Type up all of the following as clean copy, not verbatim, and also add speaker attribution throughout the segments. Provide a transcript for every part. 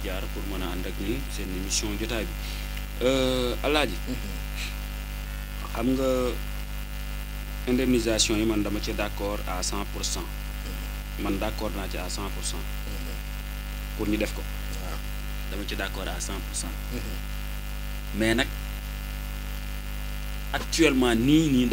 Speaker 1: jaar pour mën a ànd ak ni seen émission jotaay bi Alaaji xam nga indemnisation yi man dama ci d'accord à 100%. man d'accord naa ci à 100%. pour ñu def ko.
Speaker 2: waaw
Speaker 1: dama ci d'accord à 100%. mais nag actuellement nii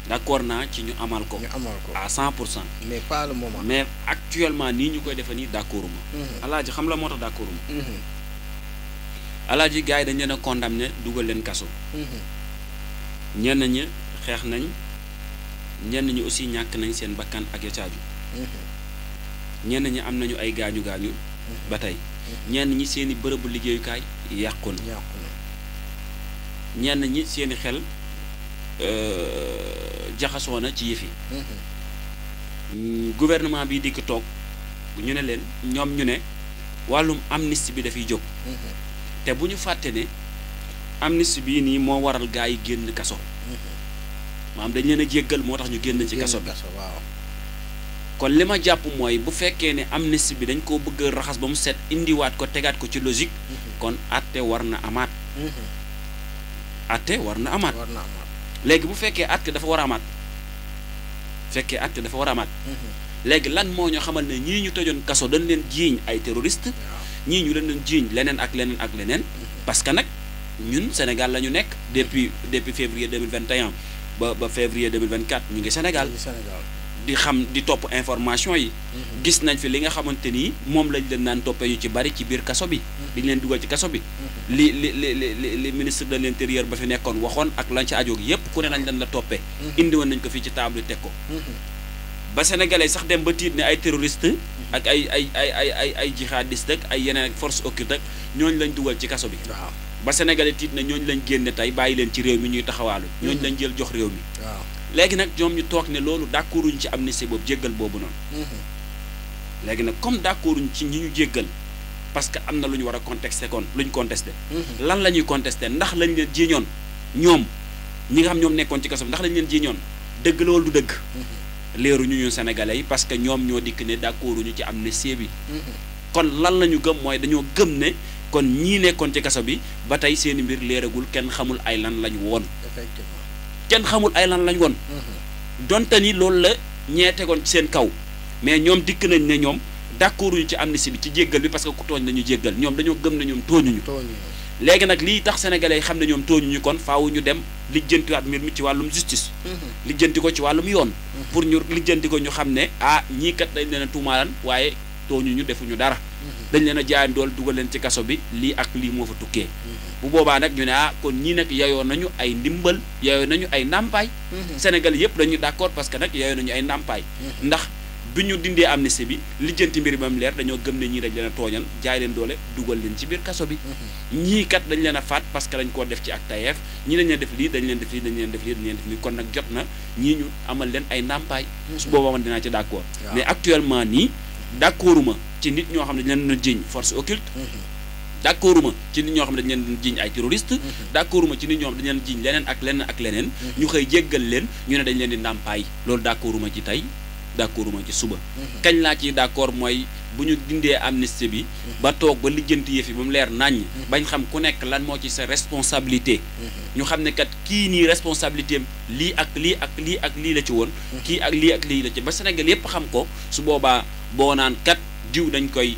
Speaker 1: d'accord naa ci ñu amal ko.
Speaker 2: ñu amal ko
Speaker 1: à 100%.
Speaker 2: mais pas le moment.
Speaker 1: mais actuellement nii ñu koy defee nii d'accorduma. Alaaji xam la moo tax d'accorduma. Alaaji gars yi dañ leen a condamné dugal leen kaso. ñenn ñi xeex nañ ñenn ñi aussi ñàkk nañ seen bakkan ak ya caaju. ñenn ñi am nañu ay gaañu gaañu. ba tey ñenn ñi seeni bërëbu liggéeyukaay yàqu na. ñenn ñi seeni xel jaxasoo na ci yëf yi. gouvernement bi dikk toog ñu ne leen ñoom ñu ne wàllum amnistie bi dafay jóg. te bu ñu fàtte ne amnistie bii nii moo waral gaa yi génn kaso. maanaam dañ leen a jéggal moo tax ñu génn ci kaso bi.
Speaker 2: waaw
Speaker 1: kon li ma jàpp mooy bu fekkee ne amnistie bi dañ koo bëgg a raxas ba mu set indiwaat ko tegaat ko ci logique. kon atte war na amaat. atte war na amaat. léegi bu fekkee atte dafa war a amaat léegi lan moo ñu xamal ne ñii ñu tëjoon kaso dañ leen jiiñ ay terroriste ñii ñu leen jiiñ leneen ak leneen parce que nag ñun Sénégal la ñu nekk depuis février 2021 ba février 2024 ñu ngi Sénégal di xam di topp information yi. gis nañ fi li nga xamante ni moom lañ leen naan toppee yu ci bari ci biir kaso bi. di leen dugal ci kaso bi. li ministre de l'intérieur ba fi nekkoon waxoon ak lañ ci ajoog yépp ku ne nañ leen la toppee. indi woon nañ ko fii ci table teg ko. ba sénégalais sax dem ba tiit ne ay terroriste ak ay jihadiste ak ay yeneen force occulte ak ñooñu lañ dugal ci kaso bi.
Speaker 2: waaw
Speaker 1: ba sénégalais tiit ne ñooñu lañ génne tey bàyyi leen ci réew mi ñuy taxawaalu. ñooñu lañ jël jox réew mi.
Speaker 2: waaw
Speaker 1: léegi nag ñoom ñu toog ne loolu d'accorduñ ci amnistie boobu jéggal boobu noonu. léegi nag comme d'accorduñ ci ñi ñu jéggal parce que am na lu ñu war a contesté kon lu ñu contesté. lan la ñuy contesté ndax lañ leen jiiñoon ñoom ñi nga xam ñoom nekkoon ci kaso bi ndax lañ leen jiiñoon dëgg loolu du dëgg. leeruñu ñun sénégalais yi parce que ñoom ñoo dikk ne d'accorduñu ci amnistie bi. kon lan la ñu gëm mooy dañoo gëm ne kon ñii nekkoon ci kaso bi ba tey seeni mbir leeragul kenn xamul ay lan lañ woon.
Speaker 2: effectivement
Speaker 1: kenn xamul ay lan lañ woon. donte ni loolu la ñee tegoon ci seen kaw mais ñoom dikk nañ ne ñoom d'accorduñu ci amnistie bi ci jéggal bi parce que ku tooñ nañu jéggal ñoom dañoo gëm ne ñoom tooñuñu. léegi nag lii tax sénégalais yi xam ne ñoom tooñuñu kon faaw ñu dem lijjantiwaat mbir mi ci wàllum justice. lijjanti ko ci wàllum yoon. pour ñu lijjanti ko ñu xam ne ñii kat dañ leen a tuumaalan waaye tooñuñu defuñu dara. dañ leen a jaay dool dugal leen ci kaso bi lii ak lii moo fa tukkee. bu boobaa nag ñu ne kon ñii nag yayoo nañu ay ndimbal yayoo nañu ay ndàmpaay. Sénégal yëpp dañu d'accord parce que nag yayoo nañu ay ndàmpaay. ndax bi ñu dindee amnistie bi lijjanti mbir ba mu leer dañoo gëm ne ñii dañ leen a tooñal jaay leen doole dugal leen ci biir kaso bi. ñii kat dañ leen a faat parce que dañ koo def ci ak tayeef ñii dañ leen def lii dañ leen def lii dañ leen def lii dañ leen def lii kon nag jot na ñii ñu amal leen ay ndàmpaay. su boobaa man dinaa ci d'accord. mais actuellement nii d'accorduma ci nit ñoo xam ne dañ leen a jiiñ force occulte. d'accorduma ci nit ñoo xam ne dañ leen jiiñ ay terroriste. d'accorduma ci nit ñoo xam ne dañ leen jiiñ leneen ak leneen. ñu xëy jéggal leen ñu ne dañ leen di ndàmpaay loolu d'accorduma ci tey d'accorduma ci suba. kañ laa ciy d'accord mooy bu ñu dindee amnistie bi. ba toog ba lijjanti yëf yi ba mu leer naññ. bañ xam ku nekk lan moo ci sa responsabilité. ñu xam ne kat kii nii responsabilité am lii ak lii la ci woon. kii ak lii la ci ba Sénégal yépp xam ko su boobaa boo naan kat diw dañ koy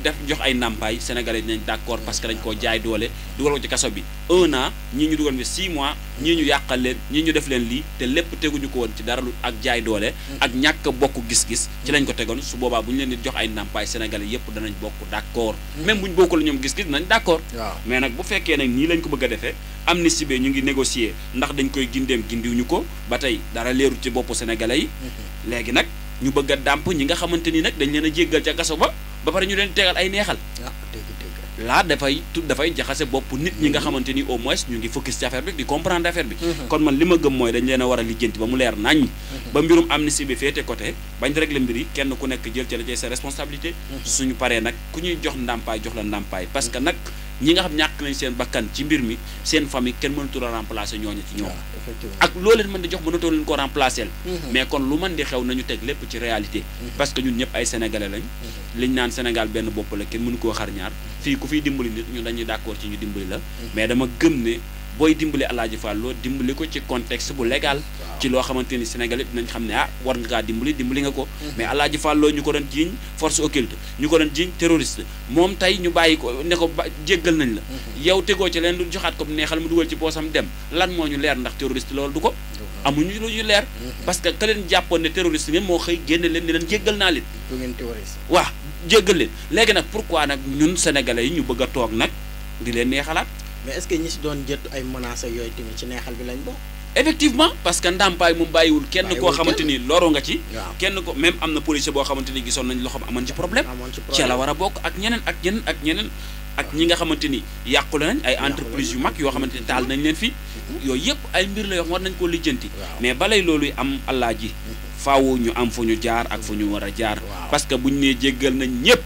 Speaker 1: def jox ay ndàmpaay sénégalais dinañ d'accord parce que dañ koo jaay doole dugal ko ci kaso bi 1 an ñii ñu dugal fi 6 mois ñii ñu yàqal leen ñii ñu def leen lii te lépp teguñu ko woon ci dara lu ak jaay doole ak ñàkk bokk gis-gis ci lañ ko tegoon su boobaa bu ñu leen di jox ay ndàmpaay sénégalais yépp danañ bokk d'accord même bu ñu bokkul ñoom gis-gis dinañ d'accord mais nag bu fekkee nag nii lañ ko bëgg a defee amnistie bi ñu ngi négocier ndax dañ koy gindeem gindiwuñu ko ba tey dara leeru ci boppu sénégalais yi léegi nag ñu bëgg a dàmp ñi nga xamante ni nag dañ leen a jéggal ca kaso ba pare ñu leen tegal ay neexal laa dafay jaxase bopp nit ñi nga xamante ni au moins ñu ngi focus ci affaire bi di comprendre affaire bi kon man li ma gëm mooy dañ leen a war a lijjanti ba mu leer nañ ba mbirum amnistie bi féete côté bañ régler mbir yi kenn ku nekk jël ci la ci sa responsabilité suñu paree nag ku ñuy jox ndàmpaay jox la ndàmpaay parce que nag ñi nga xam ñàkk nañ seen bakkan ci mbir mi seen famille kenn mënatul a remplacer ñooñu ci ñoom ak loo leen mën di jox mënatoo leen ko remplacer mais kon lu mën di xew nañu teg lépp ci réalité parce que ñun ñëpp ay sénégalais lañ liñ naan Sénégal benn bopp la kenn mënu koo xar ñaar fii ku fiy dimbali nit ñu dañuy d'accord ci ñu dimbali la mais dama gëm ne booy dimbali Alaaji Fallou dimbali ko ci contexte bu légal ci loo xamante ni Sénégal dinañ xam ne war nga kaa dimbali nga ko mais Alaaji Fallou ñu ko doon jiiñ force occulte ñu ko doon jiiñ terroriste moom tey ñu bàyyi ko ne ko jéggal nañ la yow tegoo ci leen du joxaat ko neexal mu dugal ci poosam dem lan moo ñu leer ndax terroriste loolu du ko amuñu lu ñu leer parce que ka leen jàppoon ne terroriste ngeen moo xëy génne leen ni leen jéggal naa leen waaw jéggal leen léegi nag pourquoi nag ñun sénégalais yi ñu bëgg a toog nag di leen neexalaat
Speaker 2: mais est-ce que ñi si doon jët ay menaces yooyu tamit ci neexal bi lañ bokk
Speaker 1: effectivement parce que ndàmpaay moom bàyyiwul kenn koo xamante ni loru nga ci kenn ko même am na policier boo xamante ni gisoon nañ loxoom amoon ci problème ci la war a bokk ak ñeneen ak ñi nga xamante ni yàqule nañ ay entreprise yu mag yoo xamante ni taal nañ leen fi yooyu yëpp ay mbir la yoo xam war nañ koo lijjanti mais balay loolu am Alaaji faaw ñu am fu ñu jaar ak fu ñu war a jaar parce que buñ nee jéggal nañ ñëpp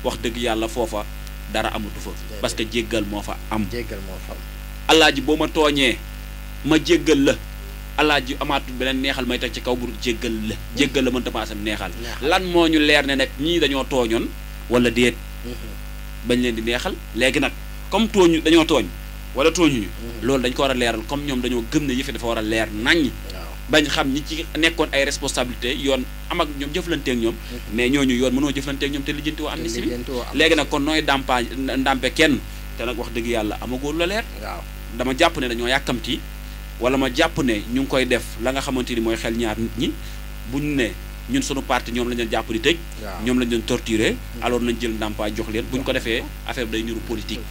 Speaker 1: wax dëgg yàlla foofa dara amatu fa parce que jéggal moo fa am Alaaji boo ma tooñee ma jéggal la Alaaji amaatu beneen neexal may teg ci kaw bu jéggal la mënta paasam neexal lan moo ñu leer ne nag ñii dañoo tooñoon wala déet bañ leen di neexal léegi nag comme tooñu dañoo tooñ wala tooñuñu loolu dañ ko war a leeral comme ñoom dañoo gëm ne yëfe dafa war a leer naññ bañ xam ñi ci nekkoon ay responsabilité yoon am ak ñoom jëflanteek ñoom mais ñooñu yoon mënoo jëflanteek ñoom te lijjanti woo amnistie bi léegi nag kon nooy ndàmpe kenn te nag wax dëgg yàlla amagoo la leer dama jàpp ne dañoo yàkkamti wala ma jàpp ne ñu ngi koy def la nga xamante ni mooy xel ñaar nit ñi buñ ne ñun sunu parti ñoom lañ leen jàpp di tëj ñoom lañ leen torturer alors nañ jël ndàmpaay jox leen buñ ko defee affaire bi day niru politique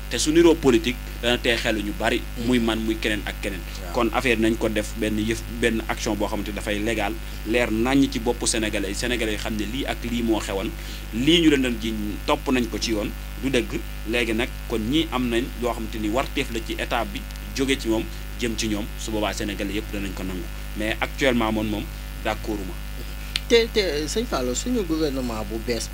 Speaker 1: te su niroo politique dana tee xelu ñu bari muy man muy keneen ak keneen kon affaire nañ ko def benn action boo xamante dafay légal leer naññ ci boppu sénégalais yi xam ne lii ak lii moo xewoon lii ñu leen doon ji topp nañ ko ci yoon du dëgg léegi nag kon ñii am nañ loo xamante ni warteef la ci état bi jóge ci moom jëm ci ñoom su boobaa sénégalais yëpp danañ ko nangu mais actuellement moom d'accorduma
Speaker 2: te sëñ Fallou suñu gouvernement bu bees